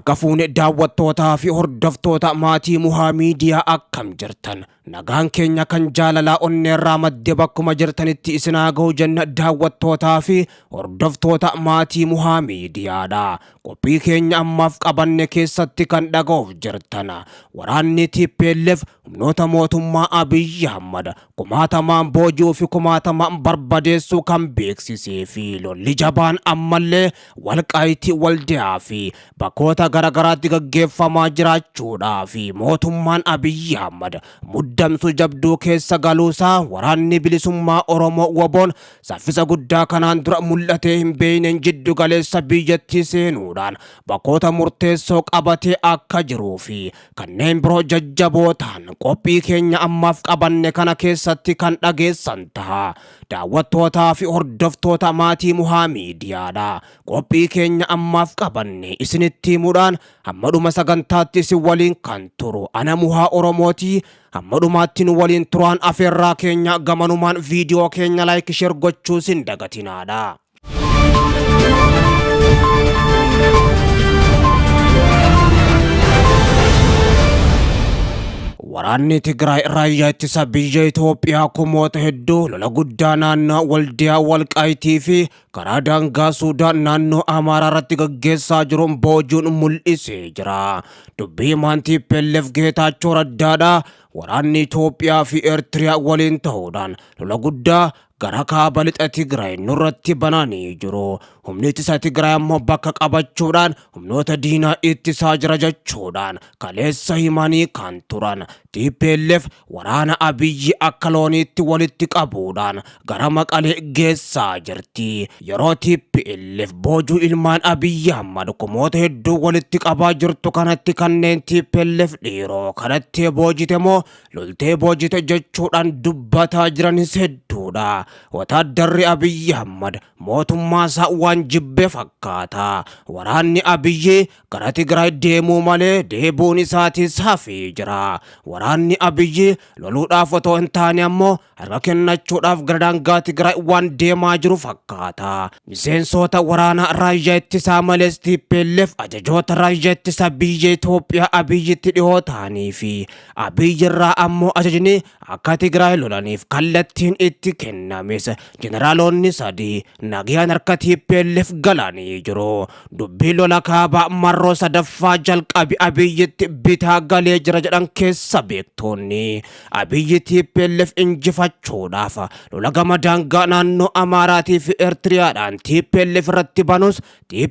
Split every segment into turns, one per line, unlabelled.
Harka fuune daawwattootaa fi hordoftoota maatii Muhaa Miidiyaa, akkam jirtan? Nagaan keenya kan jaalalaa onneerraa madde bakkuma jirtanitti isin haa ga'u jenna. Daawwattootaa fi hordoftoota maatii Muhaa Miidiyaadha. Qophii keenya ammaaf qabanne keessatti kan dhaga'uuf jirtan, waraanni TPLF humnoota mootummaa Abiyyi Ahmad kumaatamaan booji'uu fi kumaatamaan barbadeessuu kan beeksisee fi lolli jabaan ammallee Walqaayitii, Waldiyaa fi bakkoota garaagaraatti gaggeeffamaa jiraachuudhaa fi mootummaan Abiyyi Ahmad muddamsuu jabduu keessa galuusaa, waraanni bilisummaa Oromoo WBOn saffisa guddaa kanaan dura mul'atee hin beekneen jiddu galeessa biyyattii seenuudhaan bakkoota murteessoo qabatee akka jiruu fi kanneen biroo jajjaboo ta'an qophii keenya ammaaf qabanne kana keessatti kan dhageessan ta'a. Daawwattootaa fi hordoftoota maatii Muhaa Miidiyaadha. Qophii keenya ammaaf qabanne isinitti himuudhaan hamma dhuma sagantaatti isin waliin kan turu ana Muhaa Oromootii. Hamma dhumaatti nu waliin turaan afeerraa keenya. Gamanumaan viidiyoo keenya like, share gochuu sin dagatinaadha. Waraanni Tigraay raayyaa ittisa biyya Itoophiyaa kumoota hedduu lola guddaa naannoo Waldiyaa, Walqaayitii fi karaa daangaa Suudaan naannoo Amaaraa irratti gaggeessaa jiruun boojuun mul'isee jira. Dubbii himaan TPLF Geetaachoo Raddaadha. Waraanni Itoophiyaa fi Eertiriyaa waliin ta'uudhaan lola guddaa gara kaaba lixa Tigraay nurratti bananii jiru. Humni ittisa Tigraay ammoo bakka qabachuudhaan humnoota diinaa ittisaa jira jechuudhaan kaleessa himanii kan turan. TPLF waraana Abiyyi akka looniitti walitti qabuudhaan gara Maqalee geessaa jirti. Yeroo TPLF boojuu ilmaan Abiyyi Ahmad kumoota hedduu walitti qabaa jirtu kanatti, kanneen TPLF dhiiroo kanatti boojite moo loltee boojite jechuudhaan dubbataa jiranis hedduudha. Wataaddarri Abiyyi Ahmad mootummaa isaa waan jibbe fakkaata. Waraanni Abiyyi gara Tigraay deemuu malee deebuun isaatis hafee jira. Waraanni Abiyyi loluudhaaf otoo hin taane ammoo harka kennachuudhaaf gara daangaa Tigraay waan deemaa jiru fakkaata. Miseensota waraanaa raayyaa ittisaa malees TPLF ajajoota raayyaa ittisa biyya Itoophiyaa Abiyyitti dhiyoo ta'anii fi Abiyyi irraa ammoo ajajni akka Tigraay lolaniif kallattiin itti kennames jeneraalonni sadii nagayaan harka TPLF galanii jiru. Dubbii lola kaabaa marroo sadaffaa jalqabi Abiyyitti bitaa galee jira jedhan keessa beektoonni. Abiyyi TPLF injifachuudhaaf lola gama daangaa naannoo Amaaraatii fi Eertiriyaadhaan TPLF irratti banus,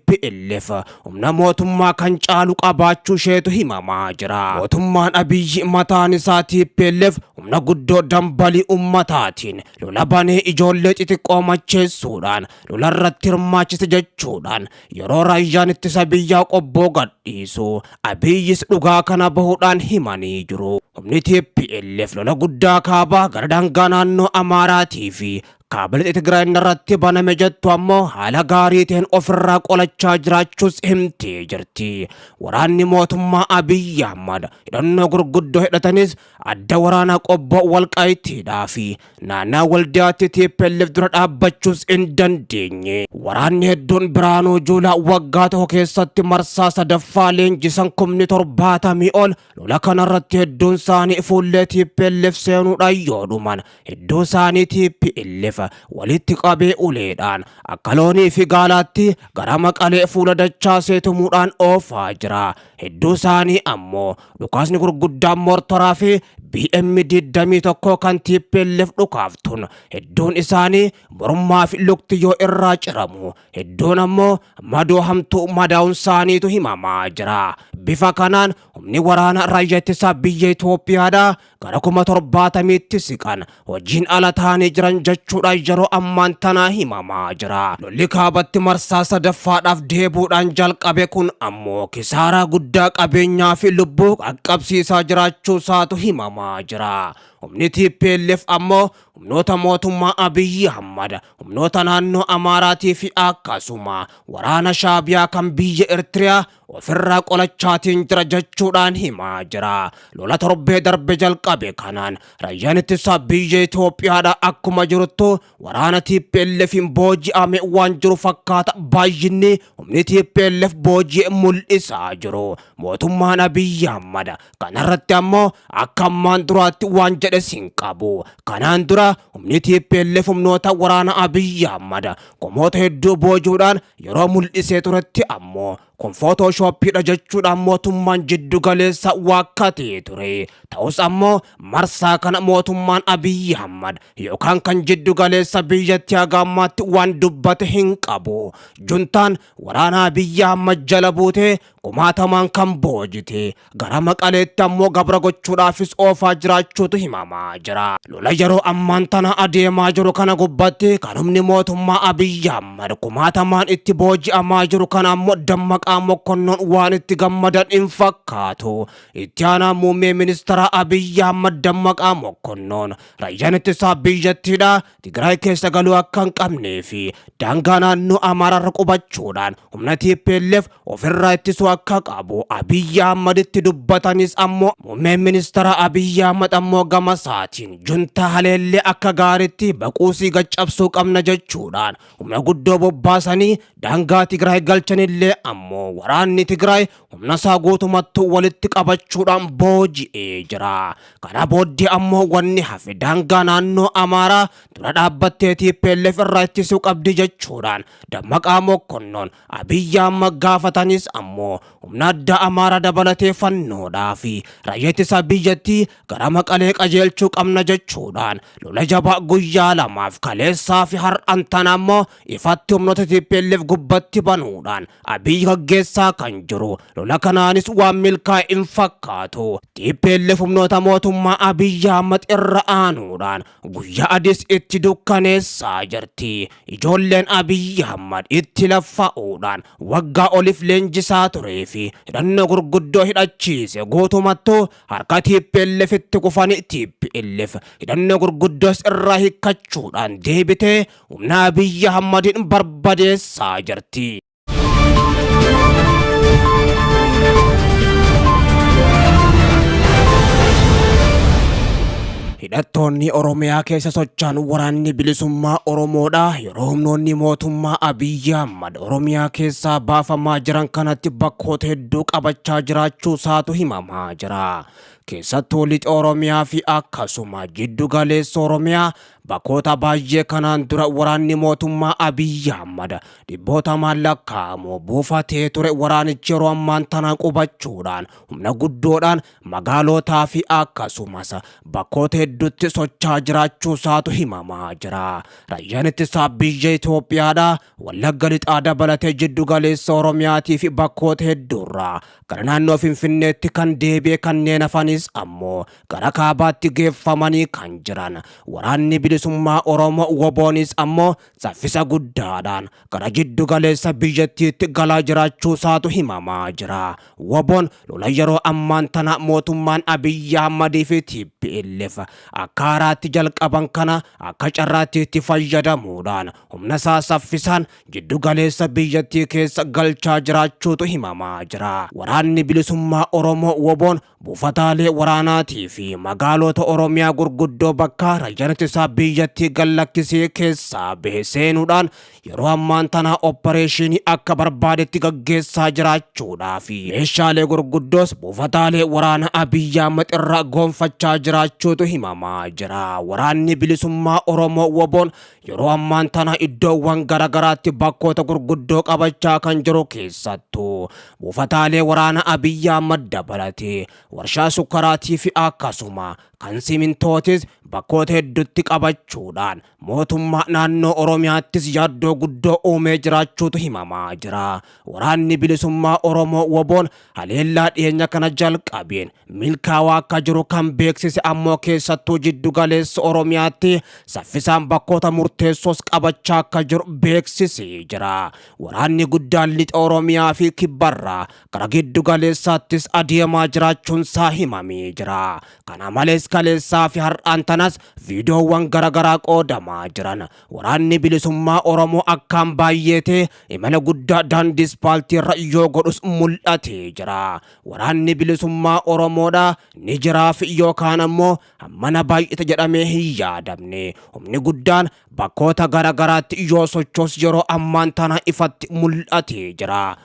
TPLF humna mootummaa kan caalu qabaachuu isheetu himamaa jira. Mootummaan Abiyyi mataan isaa TPLF humna guddoo dambalii ummataatiin lola banee ijoollee xixiqqoo macheessuudhaan lola irratti hirmaachise jechuudhaan yeroo raayyaan ittisa biyyaa Qobboo gadhiisu, Abiyyis dhugaa kana bahuudhaan himanii jiru. Humni TPLF lola guddaa kaabaa gara daangaa naannoo Amaaraatii fi kaaba lixa Tigraay irratti baname jettu ammoo haala gaarii ta'een ofirraa qolachaa jiraachuus himtee jirti. Waraanni mootummaa Abiyyi Ahmad hidhannoo gurguddoo hidhatanis adda waraanaa Qobboo, Walqaayitiidhaa fi naannaa Waldiyaatti TPLF dura dhaabbachuus hin dandeenye. Waraanni hedduun Biraanuu Juulaa waggaa tokko keessatti marsaa sadaffaa leenjisan 70,000 ol lola kanarratti hedduun isaanii fuullee TPLF seenuudhaan yoo dhuman, hedduu isaanii TPLF walitti qabee uleedhaan akka loonii fi gaalaatti gara Maqalee fuula dachaasee tumuudhaan oofaa jira. Hedduu isaanii ammoo dhukaasni gurguddaan moortoraa fi BM 21 kan TPLF dhukaaftun hedduun isaanii mormaa fi lukti yoo irraa ciramu, hedduun ammoo madoo hamtuu madaa'uun isaaniitu himamaa jira. Bifa kanaan humni waraana raayyaa ittisaa biyya Itoophiyaadhaa gara 70,000tti siqan hojiin ala ta'anii jiran jechuudhaan yeroo ammaan tanaa himamaa jira. Lolli kaabatti marsaa sadaffaadhaaf deebuudhaan jalqabe kun ammoo kisaaraa guddaa qabeenyaa fi lubbuu qaqqabsiisaa jiraachuu isaatu himamaa jira. Humni TPLF ammoo humnoota mootummaa Abiyyi Ahmad, humnoota naannoo Amaaraatii fi akkasuma waraana Shaabiyaa kan biyya Ertiriyaa ofirraa qolachaatiin jira jechuudhaan himaa jira. Lola torbee darbe jalqabe kanaan rayyaan ittisaa biyya Itoophiyaadha akkuma jiruttu waraana TPLFin booji'ame waan jiru fakkaata baay'inni humni TPLF booji'e mul'isaa jiru. Mootummaan Abiyyi Ahmad kanarratti ammoo akka ammaan duraatti waan jedhes hin qabu. Kanaan dura humni TPLF humnoota waraana Abiyyi Ahmad kumoota hedduu boojuudhaan yeroo mul'isee turetti ammoo kun footooshoppiidha jechuudhaan mootummaan jiddu galeessa waakkatee ture. Ta'us ammoo marsaa kana mootummaan Abiyyi Ahmad yookaan kan jiddu galeessa biyyatti haga ammaatti waan dubbate hin qabu. Juntaan waraana Abiyyi Ahmad jala buutee kumaatamaan kan boojite gara Maqaleetti ammoo gabra gochuudhaafis oofaa jiraachuutu himamaa jira. Lola yeroo ammaan tana adeemaa jiru kana gubbatti kan humni mootummaa Abiyyi Ahmad kumaatamaan itti booji'amaa jiru kana ammoo Dammaqaa Mokonnon waan itti gammadan hin fakkaatu. Itti aanaa muummee ministeera Abiyyi Ahmad Dammaqaa Mokonnon rayyaan ittisaa biyyattiidha Tigraay keessa galuu akka hin qabnee fi daangaa naannoo Amaaraarra qubachuudhaan humna TPLF ofirraa ittisuu akka qabu Abiyyi Ahmaditti dubbatanis ammoo muummeen ministeera Abiyyi Ahmad ammoo gama isaatiin juntaa haleellee akka gaariitti baquusii gaccabsuu qabna jechuudhaan humna guddoo bobbaasanii daangaa Tigraay galchanillee ammoo waraanni Tigraay humna isaa guutumattuu walitti qabachuudhaan booji'ee jira. Kana booddee ammoo wanni hafe daangaa naannoo Amaaraa dura dhaabbattee TPLF irraa ittisuu qabdi jechuudhaan Dammaqaa Mokkonnoon Abiyyi Ahmad gaafatanis ammoo humna addaa Amaaraa dabalatee fannoodhaa fi raayyaa ittisa biyyattii gara Maqalee qajeelchuu qabna jechuudhaan lola jabaa guyyaa lamaaf kaleessaa fi har'an tana ammoo ifatti humnoota TPLF gubbatti banuudhaan Abiy gaggeessaa kan jiru lola kanaanis waan milkaa'e hin fakkaatu. TPLF humnoota mootummaa Abiy Ahmad irra aanuudhaan guyyaa adiis itti dukkaneessaa jirti. Ijoolleen Abiy Ahmad itti laffa'uudhaan waggaa oliif leenjisaa turee fi hidhannoo gurguddoo hidhachiise guutumattuu harka TPLF itti kufanii TPLF hidhannoo gurguddoos irraa hiikkachuudhaan deebitee humna Abiy Ahmadiin barbadeessaa jirti. Hidhattoonni Oromiyaa keessa socho'an waraanni bilisummaa Oromoodha. Yeroo humnoonni mootummaa Abiyyi Ahmad Oromiyaa keessaa baafamaa jiran kanatti bakkoota hedduu qabachaa jiraachuu isaatu himamaa jira. Keessattuu lixa Oromiyaa fi akkasuma jiddu galeessa Oromiyaa Bakkoota baay'ee kanaan dura waraanni mootummaa Abiyyi Ahmad dhibbootamaan lakkaa'amu buufatee ture waraanichi yeroo ammaan tana qubachuudhaan humna guddoodhaan magaalootaa fi akkasumas bakkoota hedduutti socho'aa jiraachuu isaatu himamaa jira. Raayyaan ittisaa biyya Itoophiyaadha Wallagga lixaa dabalatee jiddu galeessa Oromiyaatii fi bakkoota hedduurraa gara naannoo Finfinneetti kan deebi'e kanneen hafanis ammoo gara kaabaatti geeffamanii kan jiran waraanni bilisummaa Oromoo WBOnis ammoo saffisa guddaadhaan gara jiddu galeessa biyyattiitti galaa jiraachuu isaatu himamaa jira. WBOn lola yeroo ammaan tana mootummaan Abiyyi Ahmadii fi TPLF akka haaraatti jalqaban kana akka carraatti itti fayyadamuudhaan humna isaa saffisaan jiddu galeessa biyyattii keessa galchaa jiraachuutu himamaa jira. Waraanni bilisummaa Oromoo WBOn buufataalee waraanaatii fi magaalota Oromiyaa gurguddoo bakka raayyaan ittisaa biyyattii gallakkisee keessaa bahe seenuudhaan yeroo ammaan tana oppareeshinii akka barbaadetti gaggeessaa jiraachuudhaa fi meeshaalee gurguddoos buufataalee waraana Abiyyi Ahmad irraa goonfachaa jiraachuutu himamaa jira. Waraanni bilisummaa Oromoo WBOn yeroo ammaan tana iddoowwan garagaraatti bakkoota gurguddoo qabachaa kan jiru keessattuu buufataalee waraana Abiyyi Ahmad dabalatee warshaa sukkaraatii fi akkasuma kan simintootis bakkoota hedduutti qabachuudhaan mootummaa naannoo Oromiyaattis yaaddoo guddoo uumee jiraachuutu himamaa jira. Waraanni bilisummaa Oromoo WBOn haleellaa dhiyeenya kana jalqabeen milkaa'aa akka jiru kan beeksise ammoo keessattuu jiddu galeessa Oromiyaatti saffisaan bakkoota murteessoos qabachaa akka jiru beeksisee jira. Waraanni guddaan lixa Oromiyaa fi kibbarraa gara giddu galeessaattis adeemaa jiraachuun isaa himamee jira. Kana malees Kanaanis kaleessaa fi har'aan tanas viidiyoowwan garaagaraa qoodamaa jiran. Waraanni bilisummaa Oromoo akkaan baay'eetee imala guddaa daandii ispaaltii irra yoo godhus mul'atee jira. Waraanni bilisummaa Oromoodha ni jiraaf yookaan ammoo hammana baay'ate jedhamee hin yaadamne. Humni guddaan bakkoota garaagaraatti yoo sochoos yeroo ammaan tana ifatti mul'atee jira.